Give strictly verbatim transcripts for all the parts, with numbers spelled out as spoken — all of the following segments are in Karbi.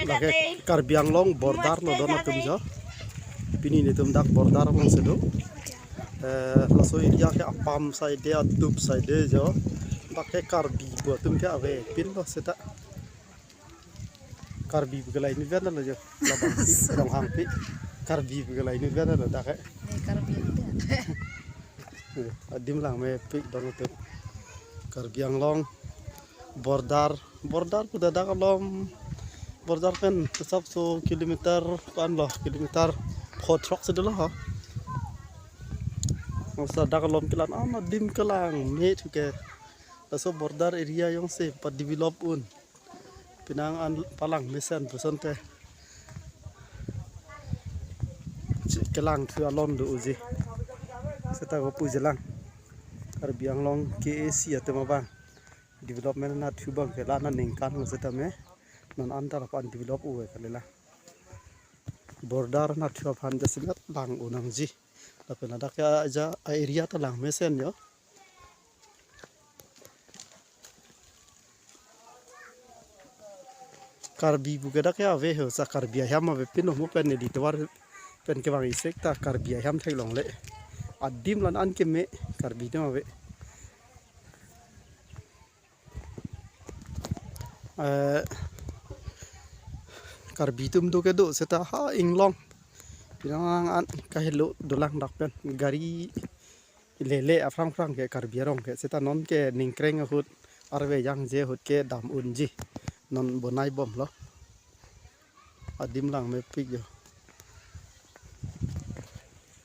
Lake Karbi Anglong border lo don atum jo. Pini netum dak border along si do. Eh, laso area ke apam side, atup side jo. Dak ke Karbi pu atum ke avepin lo seta. Karbi pu ke la inutvet lo jo. Labang si, Ronghang pi. Karbi pu ke la inutvet lo dak ke. Ne Karbi itu. Eh, adim langmepik don atum. Karbi Anglong border, border pu ta dak along, border pen pesap so kilometer, ko-an lo, kilometer pho throk si dolo ho. Masa dak along kelang an adim kelang me thu ke. Laso border area jongsi pa develop un. Penang an palang mesen pusonte. Che-, kelang thu alon do uji. Seta ko puji lang. Karbi Anglong K A C atum abang. Development anatthu abang ke la aningkan lo seta me. Non an ta lapu-an develop ave kali la. Border anatthu aphan jasemet lang unangji. Lapen ladak ke aja a area ta lang mesen jo. Karbi pu ke dak ke ave ho, sa Karbi ahem avepin lo mo pen neli tovar pen kevang isi ta Karbi ahem theklongle. Adim la-an an keme Karbi atum ave. Eh, Karbi atum do kedo seta ha inglong. Pinang an kahelo dolang dak pen gari lele aphrang phrang ke Karbi arong ke seta non ke ningkreng ahut arve jangje ahut ke dam unji non bonai bom lo. Adim langmepik jo.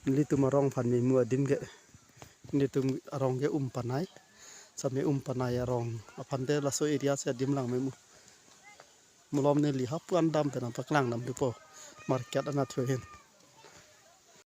Nelitum arong aphan memu adim ke. Nelitum arong ke Umpanai. Same Umpanai arong aphante laso area si adim langmemu. Malom neli hapu an dam pen nangpaklang dam dopo. Market anatthu ahin.